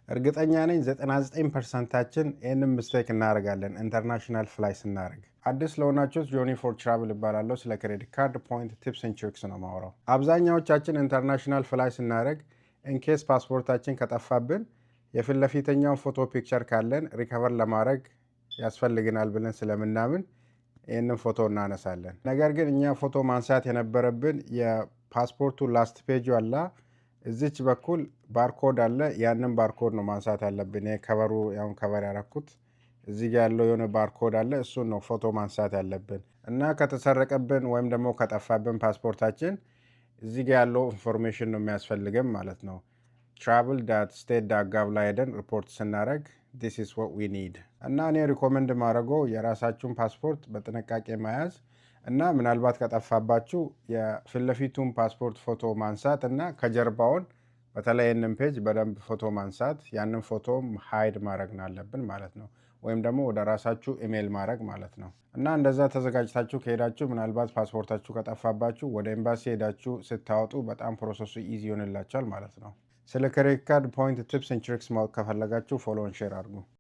እርግጠኛ ነኝ 99 percent ኣችን ይህንን mistake እናደርጋለን international fly ስናደርግ። አዲስ ለሆናችሁት ጆኒ for Travel እባላለሁ። ስለ credit card point tips and tricks ነው ማውራው። አብዛኛዎቻችን international fly ስናደርግ in case ፓስፖርታችን ከጠፋብን የፊት ለፊተኛውን ፎቶ picture ካለን recover ለማድረግ ያስፈልግናል ብለን ስለምናምን ይህንን ፎቶ እናነሳለን። ነገር ግን እኛ ፎቶ ማንሳት የነበረብን የፓስፖርቱ last page አላ እዚች በኩል barcode አለ። ያንን barcode ነው ማንሳት ያለብን። Cover ኡ ያሁን cover ያረኩት እዚህ ጋ ያለው የሆነ barcode አለ። እሱን ነው ፎቶ ማንሳት ያለብን እና ከተሰረቀብን ወይም ደግሞ ከጠፋብን ፓስፖርታችን እዚህ ጋ ያለው information ነው የሚያስፈልገን ማለት ነው። travel.state.gov ላይ ሄደን ሪፖርት ስናደርግ this is what we need። እና እኔ recommend ማድረገው የራሳችሁን ፓስፖርት በጥንቃቄ መያዝ እና ምናልባት ከጠፋባችሁ የፊት ለፊቱን ፓስፖርት ፎቶ ማንሳት እና ከጀርባውን በተለይ ይህንን page በደንብ ፎቶ ማንሳት፣ ያንን ፎቶ hide ማድረግ አለብን ማለት ነው። ወይም ደግሞ ወደ ራሳችሁ ኢሜይል ማድረግ ማለት ነው። እና እንደዛ ተዘጋጅታችሁ ከሄዳችሁ ምናልባት ፓስፖርታችሁ ከጠፋባችሁ ወደ ኤምባሲ ሄዳችሁ ስታወጡ በጣም process ኡ easy ይሆንላችኋል ማለት ነው። ስለ credit card point tips and tricks ማወቅ ከፈለጋችሁ follow and share አድርጉ።